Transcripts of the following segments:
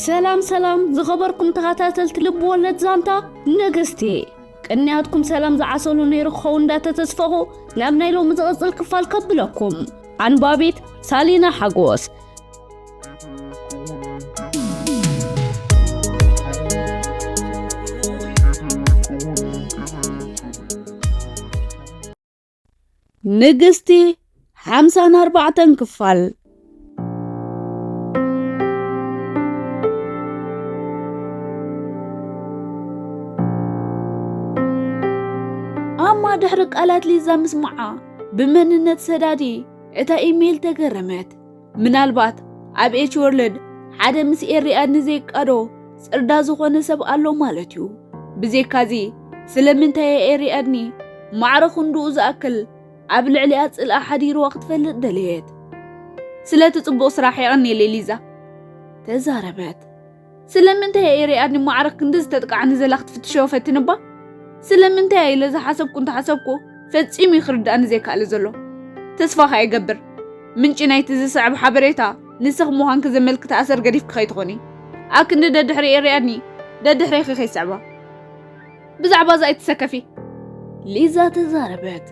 ሰላም ሰላም ዝኸበርኩም ተኸታተልቲ ልብ ወለድ ዛንታ ንግስቲ፣ ቅንያትኩም ሰላም ዝዓሰሉ ነይሩ ክኸውን እንዳተተስፈኹ ናብ ናይ ሎሚ ዝቕጽል ክፋል ከብለኩም። ኣንባቢት ሳሊና ሓጎስ። ንግስቲ ሓምሳን ኣርባዕተን ክፋል። ኣማ ድሕሪ ቃላት ሊዛ ምስማዓ ብመንነት ሰዳዲ እታ ኢሜይል ተገረመት። ምናልባት ኣብ ኤች ወርልድ ሓደ ምስ ኤሪ ኣድኒ ዘይቃዶ ጽርዳ ዝኾነ ሰብ ኣሎ ማለት እዩ። ብዘይካዚ ስለምንታይ እያ ኤሪ ኣድኒ ማዕረ ክንድኡ ዝኣክል ኣብ ልዕሊኣ ጽልኣ ሓዲርዋ ክትፈልጥ ደለየት? ስለቲ ጽቡቕ ስራሕ የቐንየለይ ሊዛ። ተዛረበት። ስለምንታይ እየ ኤሪ ኣድኒ ማዕረ ክንዲ ዝተጥቃዕኒ ዘላ ክትፍትሸዮ ፈትንባ? ስለምንታይ እየ ኢለ ዝሓሰብኩ እንተሓሰብኩ ፈጺሙ እዩ ክርዳእኒ ዘይከኣለ ዘሎ። ተስፋ ከኣ ይገብር። ምንጪ ናይቲ ዝስዕብ ሓበሬታ ንስኺ ምዃንኪ ዘመልክት ኣሰር ገዲፍኪ ከይትኾኒ። ኣክንዲ ደድሕሪ ኤሪ ኣድኒ ደድሕሬኺ ከይስዕባ። ብዛዕባ እዚ ኣይትሰከፊ። ሊዛ ተዛረበት።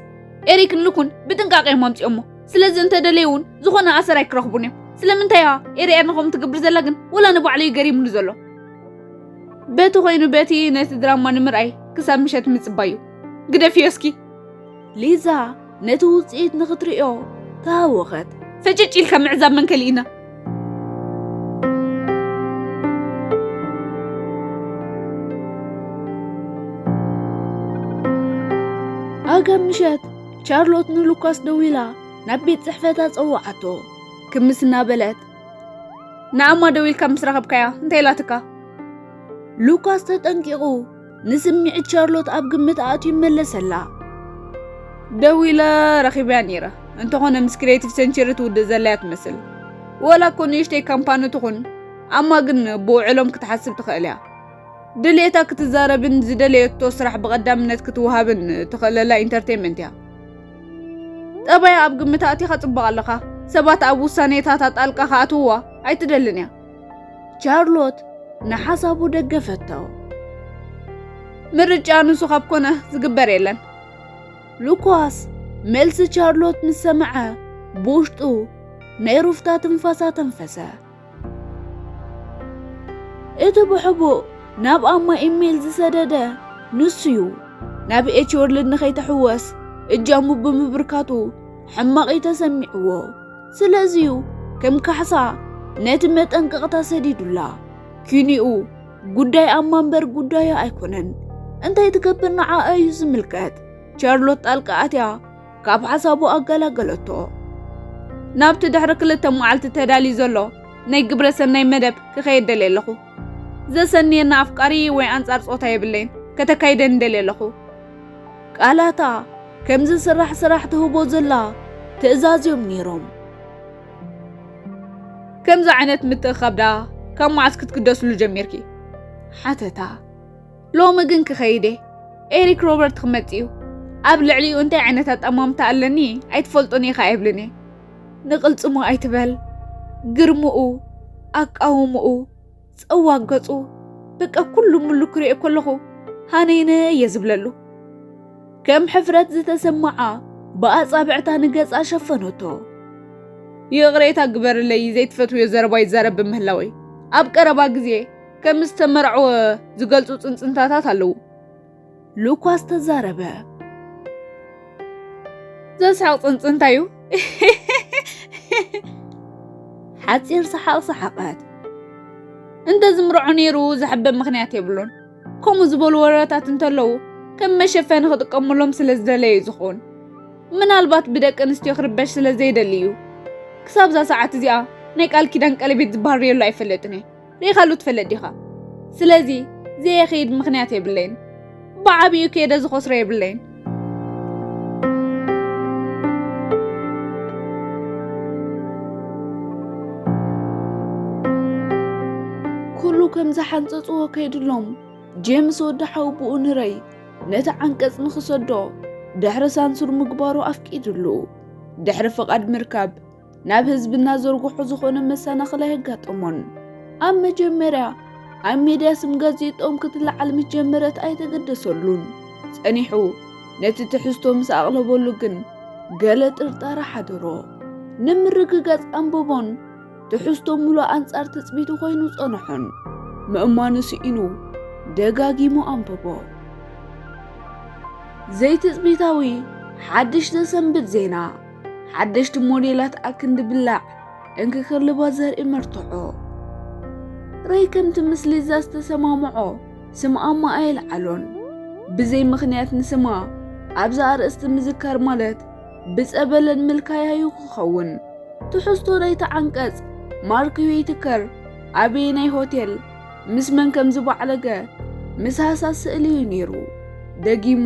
ኤሪክን ሉኩን ብጥንቃቄ እዮም ኣምጺኦሞ። ስለዚ እንተደለዩ እውን ዝኾነ ኣሰር ኣይክረኽቡን እዮም። ስለምንታይ እያ ኤሪ ኣድኒ ከምኡ ትገብር ዘላ ግን ወላ ንባዕሉ እዩ ገሪሙኒ ዘሎ። በቲ ኮይኑ በቲ ነቲ ድራማ ንምርኣይ ክሳብ ምሸት ምጽባይ እዩ። ግደፍዮ እስኪ። ሊዛ ነቲ ውጽኢት ንኽትርእዮ ተሃወኸት። ፈጭጭ ኢልካ ምዕዛብ መን ከሊእና? ኣጋ ምሸት ቻርሎት ንሉካስ ደዊላ ናብ ቤት ጽሕፈታ ጸውዓቶ። ክምስ እናበለት፣ ንኣማ ደዊልካ ምስ ረኸብካያ እንታይ ኢላትካ? ሉካስ ተጠንቂቑ ንስምዒት ቻርሎት ኣብ ግምት ኣእትዩ መለሰላ። ደዊለ ረኺበያ ነይረ፣ እንተኾነ ምስ ክሬቲቭ ሴንቸሪ ትውድእ ዘላ እያ ትመስል። ወላ እኮ ንእሽተይ ካምፓኒ ትኹን፣ ኣማ ግን ብውዕሎም ክትሓስብ ትኽእል እያ። ድሌታ ክትዛረብን ዝደለየቶ ስራሕ ብቐዳምነት ክትወሃብን ትኽእለላ ኢንተርቴይንመንት እያ። ጠባያ ኣብ ግምት ኣእቲኻ ጽቡቕ ኣለኻ። ሰባት ኣብ ውሳኔታታ ጣልቃ ክኣትውዋ ኣይትደልን እያ። ቻርሎት ንሓሳቡ ደገፈቶ። ምርጫ ንሱ ካብ ኮነ ዝግበር የለን። ሉካስ መልሲ ቻርሎት ምስ ሰምዐ ብውሽጡ ናይ ሩፍታ ትንፋሳ ተንፈሰ። እቲ ብሕቡእ ናብ ኣማ ኢሜይል ዝሰደደ ንሱ'ዩ። ናብ ኤች ወርልድ ንኸይትሕወስ እጃሙ ብምብርካቱ ሕማቕ እዩ ተሰሚዕዎ። ስለዚ'ዩ ከም ካሕሳ ነቲ መጠንቀቕታ ሰዲዱላ። ኪኒኡ ጉዳይ ኣማ እምበር ጉዳዩ ኣይኮነን። እንታይ ትገብር ንዓኣ እዩ ዝምልከት። ቻርሎት ጣልቃ ኣትያ ካብ ሓሳቡ ኣገላገለቶ። ናብቲ ድሕሪ ክልተ መዓልቲ ተዳልዩ ዘሎ ናይ ግብረ ሰናይ መደብ ክኸይድ ደልየ ኣለኹ። ዘሰንየና ኣፍቃሪ ወይ ኣንጻር ጾታ የብለይን፣ ከተካይደኒ ደልየ ኣለኹ። ቃላታ ከምዚ ስራሕ ስራሕ ትህቦ ዘላ ትእዛዝ እዮም ነይሮም። ከምዚ ዓይነት ምትእኻብ ደኣ ካብ መዓስ ክትግደስሉ ጀሚርኪ? ሓተታ። ሎሚ ግን ክኸይድ እየ። ኤሪክ ሮበርት ክመጽእ እዩ። ኣብ ልዕሊኡ እንታይ ዓይነት ኣጠማምታ ኣለኒ ኣይትፈልጦን ኢኻ ኣይብልን እየ። ንቕልጽሙ ኣይትበል። ግርምኡ፣ ኣቃውምኡ፣ ጸዋግ ገጹ፣ በቃ ኩሉ ምሉ ክሪኦ ከለኹ ሃነይነ እየ ዝብለሉ። ከም ሕፍረት ዝተሰምዓ ብኣጻብዕታ ንገጻ ሸፈነቶ። ይቕሬታ ግበርለይ ዘይትፈትውዮ ዘረባ ይዛረብ ብምህላወይ። ኣብ ቀረባ ግዜ ከም ዝተመርዐወ ዝገልጹ ጽንጽንታታት ኣለዉ። ሉካስ ተዛረበ። ዘስሕቕ ጽንጽንታ እዩ። ሓጺር ሰሓቕ ሰሓቐት። እንተ ዝምርዖ ነይሩ ዘሕብእ ምኽንያት የብሉን። ከምኡ ዝበሉ ወረታት እንተለዉ ከም መሸፈኒ ክጥቀሙሎም ስለ ዝደለየ እዩ ዝኸውን። ምናልባት ብደቂ ኣንስትዮ ክርበሽ ስለ ዘይደሊ እዩ። ክሳብ እዛ ሰዓት እዚኣ ናይ ቃል ኪዳን ቀለቤት ዝበሃል ርእየሉ ኣይፈልጥን እየ። ርኢኻሉ ትፈልጥ ዲኻ? ስለዚ ዘየኸይድ ምኽንያት የብለይን። ብዓቢኡ ከይደ ዝኸስሮ የብለይን። ኩሉ ከም ዝሓንጸጽዎ ከይድሎም ጄምስ ወዲ ሓውብኡ ንረይ ነቲ ዓንቀጽ ንኽሰዶ ድሕሪ ሳንሱር ምግባሩ ኣፍቂድሉ። ድሕሪ ፍቓድ ምርካብ ናብ ህዝብና ዘርግሖ ዝኾነ መሰናኽል ኣየጋጠሞን። ኣብ መጀመርያ ኣብ ሜድያ ስም ጋዜጣኦም ክትለዓል ምስ ጀመረት ኣይተገደሰሉን። ጸኒሑ ነቲ ትሕዝቶ ምስ ኣቕለበሉ ግን ገለ ጥርጣረ ሓደሮ። ንምርግጋጽ ኣንበቦን ትሕዝቶ ምሉእ ኣንጻር ትጽቢቱ ኮይኑ ጸንሖን። ምእማኑ ስኢኑ ደጋጊሙ ኣንበቦ። ዘይትጽቢታዊ ሓድሽ ዘሰንብድ ዜና። ሓደሽቲ ሞዴላት ኣክንዲ ብላዕ እንክክልባ ዘርኢ መርትዖ። ረይ ከምቲ ምስሊዛ ዝተሰማምዖ ስም ኣማ ኣየልዓሎን። ብዘይ ምኽንያት ንስማ ኣብዚ ኣርእስቲ ምዝካር ማለት ብጸበለን ምልካያዩ ክኸውን። ትሕዝቶ ናይቲ ዓንቀጽ ማርክ ዌይትከር ኣበየናይ ሆቴል ምስ መን ከም ዝበዓለገ ምስ ሃሳስ ስእሊ እዩ ነይሩ። ደጊሙ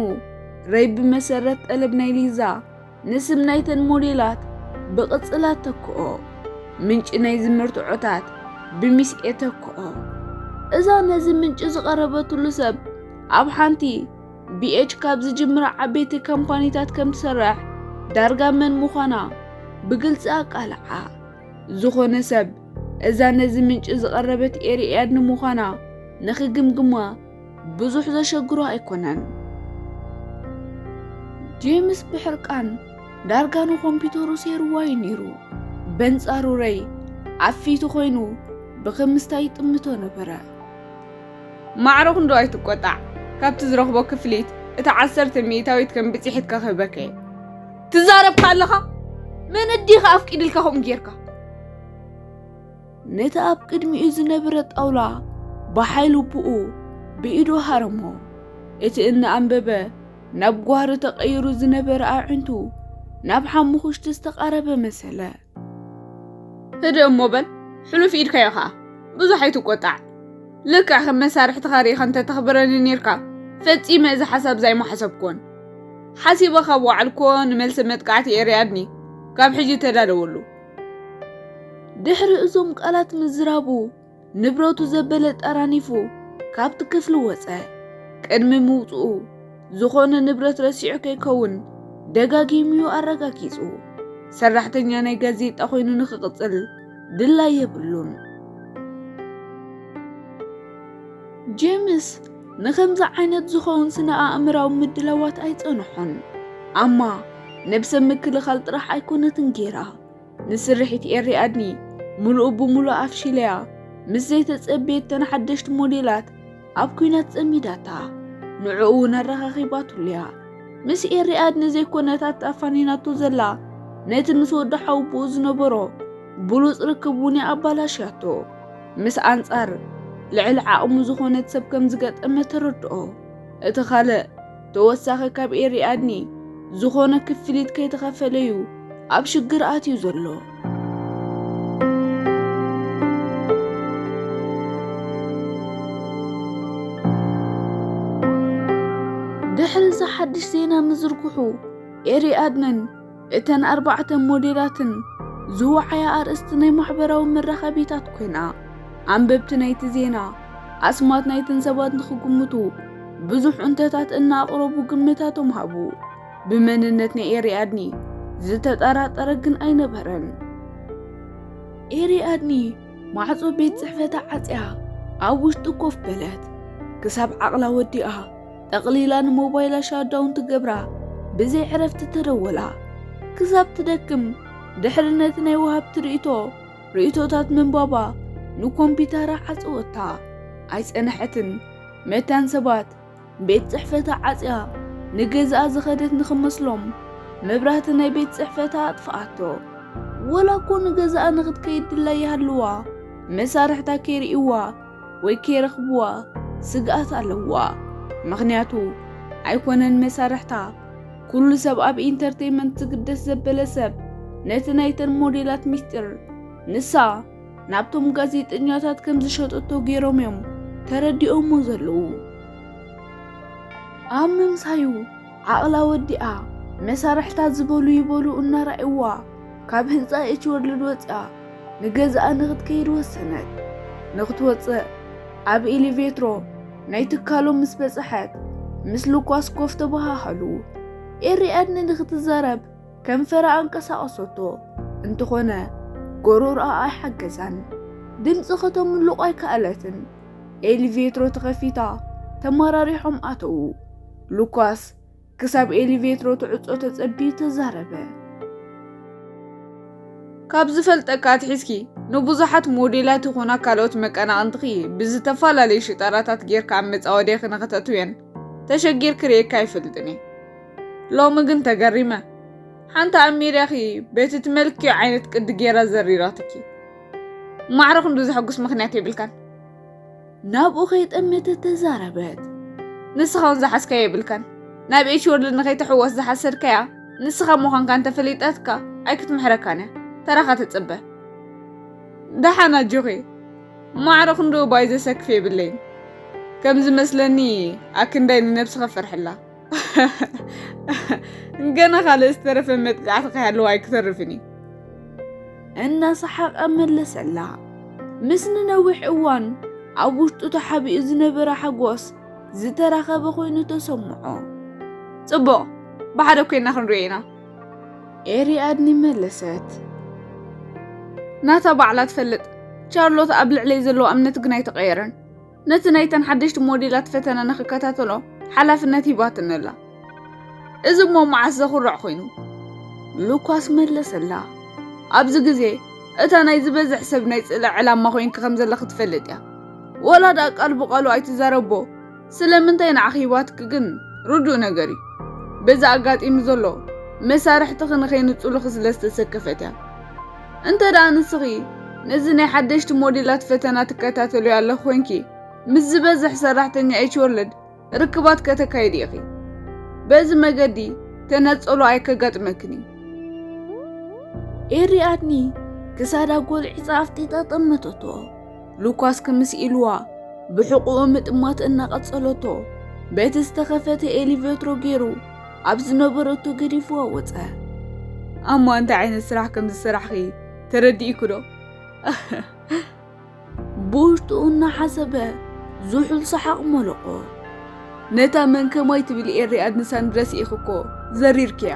ረይ ብመሰረት ጠለብ ናይ ሊዛ ንስም ናይተን ሞዴላት ብቕጽላት ተክኦ። ምንጪ ናይዚ መርትዖታት ብሚስኤ ተክኦ። እዛ ነዚ ምንጪ ዝቐረበትሉ ሰብ ኣብ ሓንቲ ቢኤች ካብ ዝጅምራ ዓበይቲ ካምፓኒታት ከም ትሰርሕ ዳርጋ መን ምዃና ብግልጺ ኣቃልዓ። ዝኾነ ሰብ እዛ ነዚ ምንጪ ዝቐረበት ኤሪያድ ንምዃና ንኽግምግማ ብዙሕ ዘሸግሮ ኣይኮነን። ጄምስ ብሕርቃን ዳርጋ ንኮምፒውተሩ ሴርዋ እዩ ነይሩ። በንጻሩ ረይ ኣብ ፊቱ ኮይኑ ብኽምስታ ይጥምቶ ነበረ። ማዕረ ክንዶ ኣይትቆጣዕ፣ ካብቲ ዝረኽቦ ክፍሊት እቲ ዓሰርተ ሚእታዊት ከም ብጽሒትካ ክህበከ እየ። ትዛረብካ ኣለኻ? መን እዲኻ ኣፍቂድልካ ከምኡ ጌርካ? ነቲ ኣብ ቅድሚኡ ዝነበረ ጣውላ ብሓይሊ ብኡ ብኢዱ ሃረሞ። እቲ እናኣንበበ ናብ ጓህሪ ተቐይሩ ዝነበረ ኣዒንቱ ናብ ሓሙኽሽቲ ዝተቓረበ መሰለ። ህድእ እሞ በል፣ ሕሉፍ ኢድካዮ ኸኣ። ብዙሕ ኣይትቆጣዕ። ልክዕ ከም መሳርሕትኻ ርኢኻ እንተተኽብረኒ ኔርካ፣ ፈጺመ እዚ ሓሳብ ዛይሞ ሓሰብኩዎን። ሓሲበ ካብ ወዓልኩዎ ንመልሲ መጥቃዕቲ ኤርያድኒ ካብ ሕጂ ተዳለወሉ። ድሕሪ እዞም ቃላት ምዝራቡ፣ ንብረቱ ዘበለ ጠራኒፉ ካብቲ ክፍሊ ወጸ። ቅድሚ ምውጽኡ፣ ዝኾነ ንብረት ረሲዑ ከይከውን ደጋጊሙ እዩ ኣረጋጊጹ። ሰራሕተኛ ናይ ጋዜጣ ኮይኑ ንኽቕጽል ድላይ የብሉን። ጄምስ ንኸምዚ ዓይነት ዝኸውን ስነ ኣእምራዊ ምድላዋት ኣይጸንሖን። ኣማ ነብሰ ምክልኻል ጥራሕ ኣይኮነትን ጌራ። ንስርሒት ኤሪ ኣድኒ ምሉእ ብምሉእ ኣፍሺለያ ምስ ዘይተጸበየተን ሓደሽቲ ሞዴላት ኣብ ኲናት ጸሚዳታ። ንዕኡ እውን ኣረኻኺባትሉያ። ምስ ኤሪ ኣድኒ ዘይኮነታት ኣፋኒናቶ ዘላ ነቲ ምስ ወዲ ሓውቦኡ ዝነበሮ ብሉጽ ርክብ እውን ኣባላሽያቶ። ምስ ኣንጻር ልዕሊ ዓቕሙ ዝኾነት ሰብ ከም ዝገጠመ ተረድኦ። እቲ ካልእ ተወሳኺ ካብ ኤሪ ኣድኒ ዝኾነ ክፍሊት ከይተኸፈለዩ ኣብ ሽግር ኣትዩ ዘሎ። ድሕሪ እዚ ሓድሽ ዜና ምዝርግሑ ኤሪ ኣድንን እተን ኣርባዕተ ሞዴላትን ዝወዓያ ኣርእስቲ ናይ ማሕበራዊ መራኸቢታት ኮይና፣ ኣንበብቲ ናይቲ ዜና ኣስማት ናይተን ሰባት ንኽግምቱ ብዙሕ እንተታት እናኣቕረቡ ግምታቶም ሃቡ። ብመንነት ናይ ኤሪ ኣድኒ ዝተጠራጠረ ግን ኣይነበረን። ኤሪ ኣድኒ ማዕጾ ቤት ጽሕፈታ ዓጽያ ኣብ ውሽጢ ኮፍ በለት። ክሳብ ዓቕላ ወዲኣ ጠቕሊላ ንሞባይላ ሻትዳውን ትገብራ ብዘይ ዕረፍቲ ተደወላ። ክሳብ ትደክም ድሕሪ ነቲ ናይ ወሃብቲ ርእይቶ ርእይቶታት ምንባባ ንኮምፒውተራ ዓጸወታ። ኣይጸንሐትን። መታን ሰባት ቤት ጽሕፈታ ዓጽያ ንገዛኣ ዝኸደት ንኽመስሎም መብራህቲ ናይ ቤት ጽሕፈታ ኣጥፍኣቶ። ወላ እኮ ንገዛኣ ንኽትከይድ ድላይ ይሃልዋ፣ መሳርሕታ ከይርእይዋ ወይ ከይረኽብዋ ስግኣት ኣለዋ። ምኽንያቱ ኣይኮነን መሳርሕታ፣ ኩሉ ሰብ ኣብ ኢንተርቴይመንት ዝግደስ ዘበለ ሰብ ነቲ ናይተን ሞዴላት ሚስጢር ንሳ ናብቶም ጋዜጠኛታት ከም ዝሸጠቶ ገይሮም እዮም ተረዲኦሞ ዘለዉ። ኣብ ምምሳዩ ዓቕላ ወዲኣ መሳርሕታ ዝበሉ ይበሉ እናረኣይዋ ካብ ህንጻ ኤች ወርልድ ወጺኣ ንገዛኣ ንኽትከይድ ወሰነት። ንኽትወጽእ ኣብ ኤሌቬትሮ ናይ ትካሎም ምስ በጽሐት ምስ ሉኳስ ኮፍ ተበሃሃሉ። ኤሪ ኣድኒ ንኽትዛረብ ከንፈራ ኣንቀሳቐሰቶ። እንተኾነ ጎሮሮኣ ኣይሓገዛን። ድምፂ ከተምልቑ ኣይከኣለትን። ኤሊቬትሮ ተኸፊታ፣ ተመራሪሖም ኣተዉ። ሉካስ ክሳብ ኤሊቬትሮ ትዕጾ ተጸቢዩ ተዛረበ። ካብ ዝፈልጠካ ኣትሒዝኪ ንብዙሓት ሞዴላት ይኹና ካልኦት መቀናቕንትኺ ብዝተፈላለዩ ሽጣራታት ጌርካ ኣብ መጻወድያኺ ንኸተእትውየን ተሸጊርኪ ርእየካ ኣይፈልጥን እየ። ሎሚ ግን ተገሪመ። ሓንቲ ኣሜርያኺ በቲ ትመልክዮ ዓይነት ቅዲ ጌራ ዘሪራትኪ። ማዕረ ክንዱ ዘሐጉስ ምኽንያት የብልካን። ናብኡ ከይጠመተት ተዛረበት። ንስኻ እውን ዝሓዝካዮ የብልካን። ናብ ኤች ወርልድ ንኸይትሕወስ ዝሓሰድካያ ንስኻ ምዃንካ እንተፈሊጣትካ ኣይክትምሕረካን እያ። ተራኻ ትጽበ። ደሓን ኣጆኺ። ማዕረ ክንድኡ ባይ ዘሰክፍ የብለይን። ከም ዝመስለኒ ኣክንዳይ ንነብስኻ ፈርሕላ። ገና ካልእ ዝተረፈ መጥቃዕቲ ከይሃለዋ ኣይክተርፍን እዩ። እናሰሓቐ መለሰላ። ምስ ንነዊሕ እዋን ኣብ ውሽጡ ተሓቢኡ ዝነበረ ሓጎስ ዝተራኸበ ኮይኑ ተሰምዖ። ጽቡቕ፣ ብሓደ ኮይና ክንሪኦ ኢና። ኤሪኣድኒ መለሰት። ናታ ባዕላ ትፈልጥ። ቻርሎት ኣብ ልዕለይ ዘለዎ እምነት ግን ኣይተቐየረን። ነቲ ናይተን ሓደሽቲ ሞዴላት ፈተና ንኽከታተሎ ሓላፍነት ሂባትኒ ኣላ። እዚ እሞ መዓስ ዘኹርዕ ኮይኑ? ሉካስ መለሰላ። ኣብዚ ግዜ እታ ናይ ዝበዝሕ ሰብ ናይ ጽልኢ ዕላማ ኮይንኪ ከም ዘለኺ ትፈልጥ እያ። ወላ ደኣ ቃል ብቓሉ ኣይትዛረቦ። ስለምንታይ ንዓኺ ሂባትኪ ግን ርዱእ ነገር እዩ። በዚ ኣጋጢሙ ዘሎ መሳርሕትኺ ንኸይንጹሉኺ ስለ ዝተሰከፈት እያ። እንተ ደኣ ንስኺ ነዚ ናይ ሓደሽቲ ሞዴላት ፈተና ትከታተልዮ ኣለኺ ኮይንኪ፣ ምስ ዝበዝሕ ሰራሕተኛ ኤች ወርልድ ርክባት ከተካይዲ ኢኺ። በዚ መገዲ ተነጸሎ ኣይከጋጥመክን እዩ። ኤሪኣድኒ ክሳዳ ጎልዒጻ ኣፍጢጣ ጠመተቶ። ሉካስ ክምስ ኢልዋ ብሕቑኡ ምጥማት እናቐጸለቶ፣ በቲ ዝተኸፈተ ኤሊቬትሮ ገይሩ ኣብ ዝነበረቶ ገዲፍዋ ወጸ። ኣማ እንታይ ዓይነት ስራሕ ከም ዝሰራሕኺ ተረዲእኩ ዶ? ብውሽጡ እናሓሰበ ዝሑል ሰሓቕ መለቖ። ነታ መን ከማይ ትብል ኤሪኣድኒ ሳንድረስ ኢኺ እኮ ዘሪርክያ።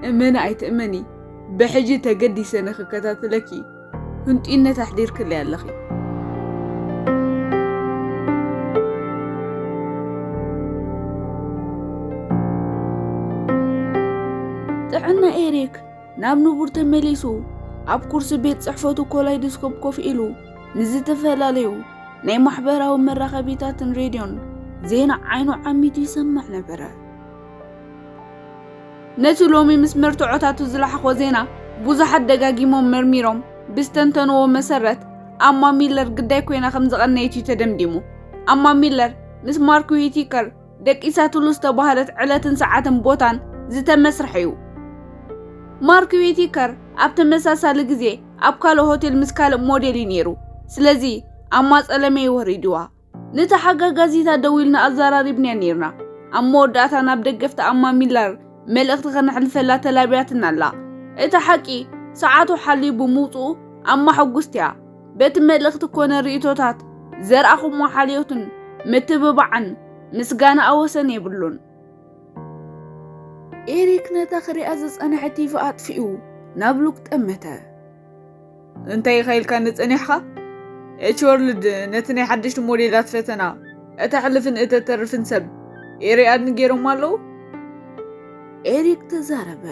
እመኒ ኣይትእመኒ፣ ብሕጂ ተገዲሰ ንኽከታተለኪ ህንጡይነት ኣሕዲርክለይ ኣለኺ። ጥዕና ኤሪክ ናብ ንቡር ተመሊሱ፣ ኣብ ኩርሲ ቤት ጽሕፈቱ ኮላይዶስኮፕ ኮፍ ኢሉ ንዝተፈላለዩ ናይ ማሕበራዊ መራኸቢታትን ሬድዮን ዜና ዓይኑ ዓሚቱ ይሰምዕ ነበረ። ነቲ ሎሚ ምስ መርትዖታቱ ዝለሓኾ ዜና ብዙሓት ደጋጊሞም መርሚሮም ብዝተንተንዎ መሰረት፣ ኣማ ሚለር ግዳይ ኮይና ከም ዝቐነየት እዩ ተደምዲሙ። ኣማ ሚለር ምስ ማርክ ዊቲከር ደቂሳትሉ ዝተባህለት ዕለትን ሰዓትን ቦታን ዝተመስርሐ እዩ። ማርክ ዊቲከር ኣብ ተመሳሳሊ ግዜ ኣብ ካልእ ሆቴል ምስ ካልእ ሞዴል እዩ ነይሩ። ስለዚ ኣማ ጸለመ እዩ ወሪድዋ። ንተሓጋጋዚታ ደዊልና ኣዘራሪብናያ ነይርና። ኣብ መወዳእታ ናብ ደገፍቲ ኣማ ሚለር መልእኽቲ ከነሕልፈላ ተላብያትና ኣላ። እቲ ሓቂ ሰዓቱ ሓልዩ ብምውጽኡ ኣማ ሕጉስቲ እያ። በቲ መልእኽቲ ኮነ ርእይቶታት ዘርኣኹሞ ሓልዮትን ምትብባዕን ምስጋናኣ ወሰን የብሉን። ኤሪክ ነታ ክሪኣ ዝጸንሐ ቲቪ ኣጥፊኡ ናብ ሉክ ጠመተ። እንታይ ኢኻ ኢልካኒ ጸኒሕካ? ኤች ወርልድ ነቲ ናይ ሓደሽቲ ሞዴላት ፈተና እተሕልፍን እተተርፍን ሰብ ኤሪኣድኒ ገይሮም ኣለዉ? ኤሪክ ተዛረበ።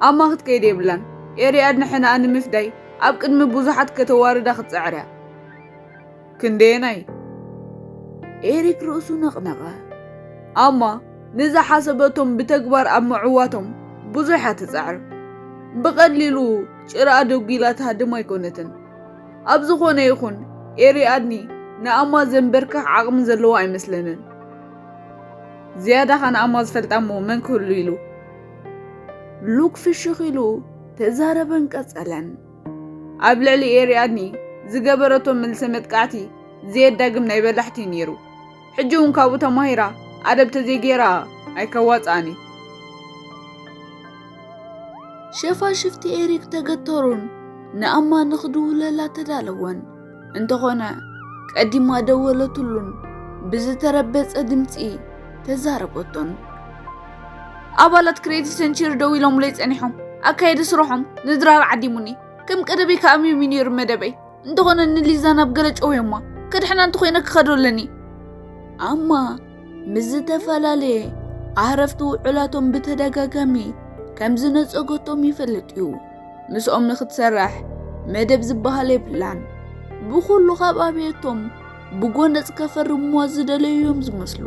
ኣማ ክትከይድ የብላን። ኤሪኣድኒ ሕናኣ ንምፍዳይ ኣብ ቅድሚ ብዙሓት ከተዋርዳ ክትጽዕር እያ። ክንደየናይ? ኤሪክ ርእሱ ነቕነቐ። ኣማ ንዝሓሰበቶም ብተግባር ኣብ ምዕዋቶም ብዙሕ እያ ትጽዕር። ብቐሊሉ ጭራኣ ደጒላ ትሃድም ኣይኮነትን። ኣብ ዝኾነ ይኹን ኤሪኣድኒ ንኣማ ዘንበርክኽ ዓቕሚ ዘለዋ ኣይመስለንን። ዝያዳ ኸኣ ንኣማ ዝፈልጣ እሞ መን ክህሉ ኢሉ? ሉክ ፍሽኽ ኢሉ ተዛረበን ቀጸለን። ኣብ ልዕሊ ኤሪኣድኒ ዝገበረቶ መልሰ መጥቃዕቲ ዘየዳግም ናይ በላሕቲ እዩ ነይሩ። ሕጂ እውን ካብኡ ተማሂራ ኣደብ ተዘይገይራ ኣይከዋጽኣን እዩ። ሸፋሽፍቲ ኤሪክ ተገተሩን ንኣማ ንኽድውለላ ተዳለወን። እንተኾነ ቀዲማ ደወለትሉን ብዝተረበጸ ድምጺ ተዛረበቶን። ኣባላት ክሬቲቭ ሰንቸሪ ደው ኢሎምለይ ጸኒሖም። ኣካየዲ ስርሖም ንድራር ዓዲሙኒ። ከም ቀደመይ ክኣምዮም እዩ ነይሩ መደበይ። እንተኾነ ንሊዛ ናብ ገለ ጨውዮማ። ክድሕና እንተኾይነ ክኸዶ ኣለኒ። ኣማ ምስ ዝተፈላለየ ኣህረፍቲ ውዕላቶም ብተደጋጋሚ ከም ዝነጸገቶም ይፈልጥ እዩ። ምስኦም ንክትሰርሕ መደብ ዝበሃል የብላን። ብኹሉ ካብ ኣብየቶም ብጎነጽ ከፈርምዋ ዝደለዩ እዮም ዝመስሉ።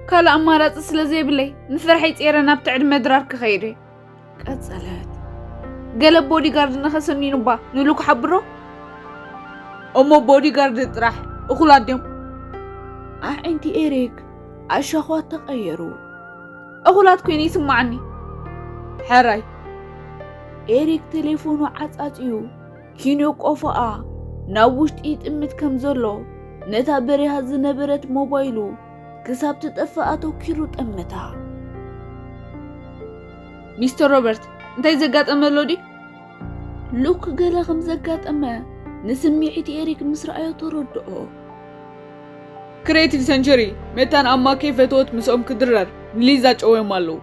ካልእ ኣማራጺ ስለ ዘይብለይ ንፍርሐይ ጸይረ ናብቲ ዕድመ ድራር ክኸይድ እየ። ቀጸለት። ገለ ቦዲጋርድ ንኸሰኒኑባ ንሉክ ሓብሮ። እሞ ቦዲጋርድ ጥራሕ እኹላት ድዮም? ኣዒንቲ ኤሪክ ኣሻዃት ተቐየሩ። እኹላት ኮይኑ ይስማዓኒ። ሕራይ። ኤሪክ ቴሌፎኑ ዓጻጽዩ ኪንዮ ቆፎኣ ናብ ውሽጢ ይጥምት ከም ዘሎ ነታ በሪሃ ዝነበረት ሞባይሉ ክሳብ ትጠፍእ ኣተኪሩ ጠመታ። ሚስተር ሮበርት፣ እንታይ ዘጋጠመ ኣሎ ድዩ? ሉክ ገለ ከም ዘጋጠመ ንስምዒት ኤሪክ ምስ ረኣዮ ተረድኦ። ክሬቲቭ ሰንቸሪ መታን ኣማ ከይፈተወት ምስኦም ክድረር ንሊዛ ጨውዮም ኣለዉ።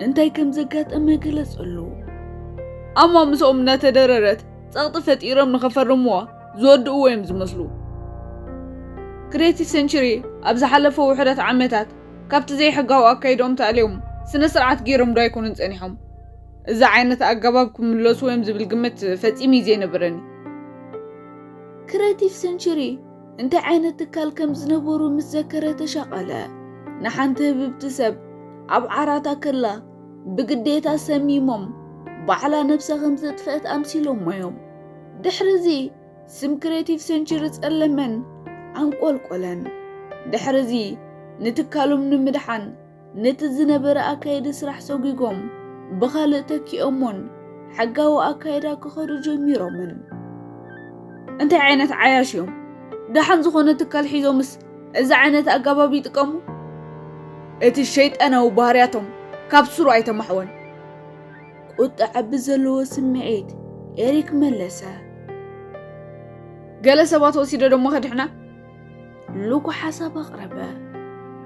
እንታይ ከም ዘጋጠመ ገለጸሉ። ኣማ ምስኦም እናተደረረት ጸቕጢ ፈጢሮም ንኸፈርምዋ ዝወድእዎ እዮም ዝመስሉ። ክሬቲቭ ሰንቸሪ ኣብ ዝሓለፈ ውሑዳት ዓመታት ካብቲ ዘይሕጋዊ ኣካይድኦም ተኣልዮም ስነ ስርዓት ገይሮም ዶ ኣይኮኑን ጸኒሖም? እዚ ዓይነት ኣገባብ ክምለሱ እዮም ዝብል ግምት ፈጺሙ እዩ ዘይነበረኒ። ክሬቲቭ ሰንቸሪ እንታይ ዓይነት ትካል ከም ዝነበሩ ምስ ዘከረ ተሻቐለ። ንሓንቲ ህብብቲ ሰብ ኣብ ዓራታ ከላ ብግዴታ ሰሚሞም ባዕላ ነብሳ ከም ዘጥፍአት ኣምሲሎማ እዮም። ድሕሪ እዚ ስም ክሬቲቭ ሰንቸሪ ጸለመን ኣንቆልቆለን። ድሕሪ እዚ ንትካሎም ንምድሓን ነቲ ዝነበረ ኣካየዲ ስራሕ ሰጒጎም ብኻልእ ተኪኦሞን ሕጋዊ ኣካየዳ ክኸዱ ጀሚሮምን። እንታይ ዓይነት ዓያሽ እዮም? ደሓን ዝኾነ ትካል ሒዞምስ እዚ ዓይነት ኣገባብ ይጥቀሙ? እቲ ሸይጣናዊ ባህርያቶም ካብ ስሩ ኣይተማሕወን። ቁጥዐ ብዘለዎ ስምዒት ኤሪክ መለሰ። ገለ ሰባት ወሲዶ ደሞ ከድሕና? ሉኩ ሓሳብ ኣቕረበ።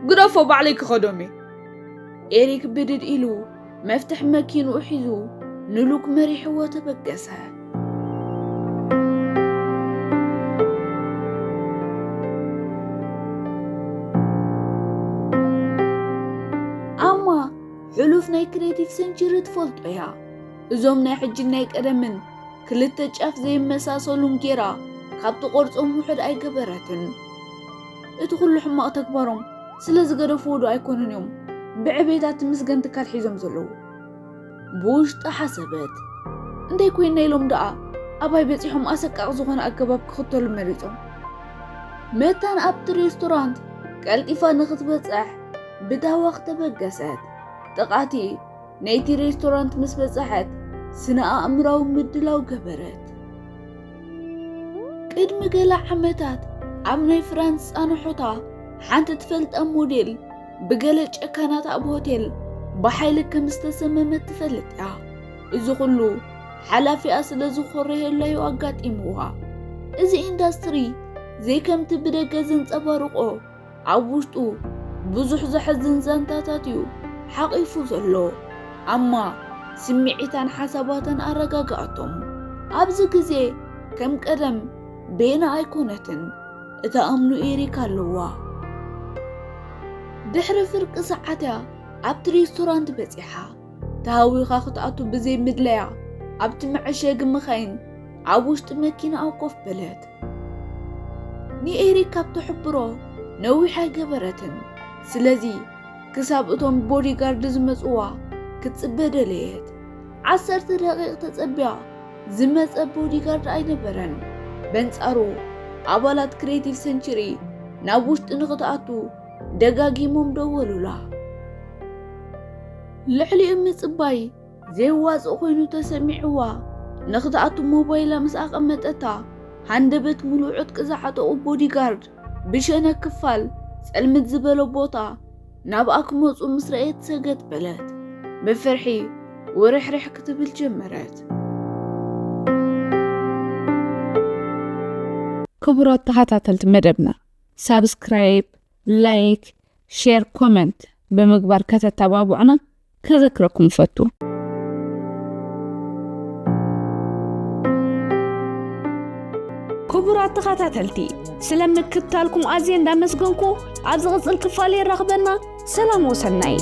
ግደፎ፣ ባዕለይ ክኸዶም እየ። ኤሪክ ብድድ ኢሉ መፍትሕ መኪንኡ ሒዙ ንሉክ መሪሕዎ ተበገሰ። ኣማ ሕሉፍ ናይ ክሬቲቭ ሰንቸሪ ትፈልጦ እያ። እዞም ናይ ሕጅን ናይ ቀደምን ክልተ ጫፍ ዘይመሳሰሉን ጌራ ካብ ትቆርጾም ውሑድ ኣይገበረትን። እቲ ኩሉ ሕማቕ ተግባሮም ስለ ዝገደፍዎ ዶ ኣይኮኑን እዮም ብዕቤታ ትምስገን ትካል ሒዞም ዘለዉ? ብውሽጣ ሓሰበት። እንታይ ኮይና ኢሎም ደኣ ኣባይ በጺሖም ኣሰቃቒ ዝኾነ ኣገባብ ክኽተሉ መሪጾም? መታን ኣብቲ ሬስቶራንት ቀልጢፋ ንኽትበጽሕ ብታህዋኽ ተበገሰት። ጥቓቲ ናይቲ ሬስቶራንት ምስ በጽሐት ስነ ኣእምራዊ ምድላው ገበረት። ቅድሚ ገለ ዓመታት ኣብ ናይ ፍራንስ ጻንሖታ ሓንቲ ትፈልጣ ሞዴል ብገለ ጨካናት ኣብ ሆቴል ብሓይሊ ከም ዝተሰመመት ትፈልጥ እያ። እዚ ኩሉ ሓላፊኣ ስለ ዝኾረየላ እዩ ኣጋጢምዋ። እዚ ኢንዳስትሪ ዘይከምቲ ብደገ ዘንጸባርቖ ኣብ ውሽጡ ብዙሕ ዘሕዝን ዛንታታት እዩ ሓቒፉ ዘሎ። ኣማ ስምዒታን ሓሳባትን ኣረጋጋኣቶም። ኣብዚ ግዜ ከም ቀደም ቤና ኣይኮነትን። እታ ኣምኑ ኤሪክ ኣለዋ። ድሕሪ ፍርቂ ሰዓት እያ ኣብቲ ሬስቶራንት በጺሓ። ተሃዊኻ ክትኣቱ ብዘይ ምድለያ ኣብቲ መዐሸጊ መኻይን ኣብ ውሽጢ መኪና ኣብ ኮፍ በለት። ንኤሪክ ካብ ትሕብሮ ነዊሕ ኣይገበረትን። ስለዚ ክሳብ እቶም ቦዲጋርድ ዝመጽዋ ክትጽበ ደለየት። ዓሰርተ ደቂቕ ተጸቢያ ዝመጸ ቦዲጋርድ ኣይነበረን። በንጻሩ ኣባላት ክሬቲቭ ሰንቸሪ ናብ ውሽጢ ንኽትኣቱ ደጋጊሞም ደወሉላ። ልዕሊኡ ምጽባይ ዘይዋጽእ ኮይኑ ተሰሚዕዋ። ንኽትኣቱ ሞባይላ ምስ ኣቐመጠታ፣ ሃንደበት ምሉእ ዕጥቂ ዝዓጠቑ ቦዲጋርድ ብሸነክ ክፋል ጸልምት ዝበሎ ቦታ ናብኣ ክመጹ ምስ ረኣየት ሰገጥ በለት። ብፍርሒ ውርሕርሕ ክትብል ጀመረት። ክቡራት ተኸታተልቲ መደብና፣ ሳብስክራይብ፣ ላይክ፣ ሼር፣ ኮመንት ብምግባር ከተተባብዑና ከዘክረኩም እፈቱ። ክቡራት ተኸታተልቲ፣ ስለ ምክትታልኩም ኣዝየ እንዳመስገንኩ፣ ኣብ ዝቕጽል ክፋል የራኽበና። ሰላም ወሰናይ።